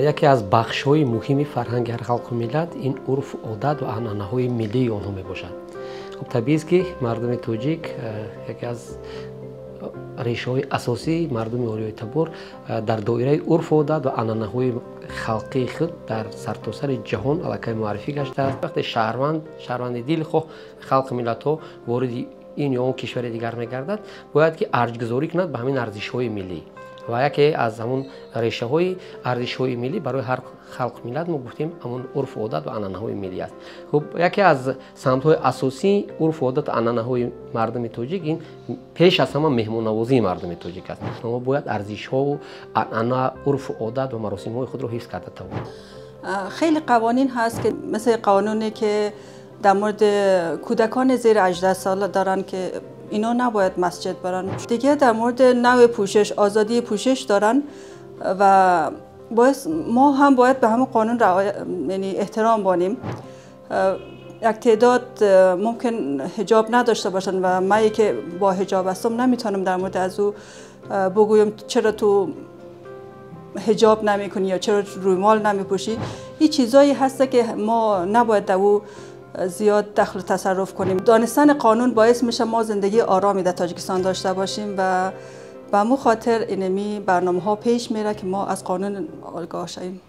Яке аз бахшҳои муҳими фарҳанги ҳар халқу миллат ин урфу одат ва анъанаҳои миллии онҳо мебошад. Хуб, табиист, ки мардуми тоҷик, яке аз решаҳои асосии мардуми ориёитабор, дар доираи урфу одат ва анъанаҳои халқии худ дар сартосари ҷаҳон аллакай муаррифӣ гаштааст. Вақте шаҳрванд, шаҳрванди дилхоҳ халқу миллатҳо вориди ин ё он кишвари дигар мегардад, бояд ки арҷгузорӣ кунад ба ҳамин арзишҳои миллӣ. Ва яке аз ҳамун решаҳои арзишҳои миллӣ барои ҳар халқу миллат, мо гуфтем, ҳамун урфу одат ва анъанаҳои миллӣ аст. Хуб, яке аз самтҳои асосии урфу одат ва анъанаҳои мардуми тоҷик ин пеш аз ҳама меҳмоннавозии мардуми тоҷик аст. Мо бояд арзишҳову анъана, урфу одат ва маросимҳои худро ҳифз карда тавонем. Хеле қавонин ҳаст, ки мисли қонуне ки дар мавриди кӯдакони зери 18 сол доранд, ки اینا نباید مسجد برن. دیگه در مورد نوع پوشش، آزادی پوشش دارن و باید ما هم باید به همون قانون یعنی احترام بانیم. یک تعداد ممکن حجاب نداشته باشن و من که با حجاب هستم نمیتونم در مورد از او بگویم چرا تو حجاب نمیکنی یا چرا رومال نمیپوشی. این چیزایی هست که ما نباید در او زیاد دخل تصرف کنیم. دانستن قانون باعث میشه ما زندگی آرامی در تاجیکستان داشته باشیم و به مو خاطر اینمی برنامه ها پیش میره که ما از قانون آگاه شویم.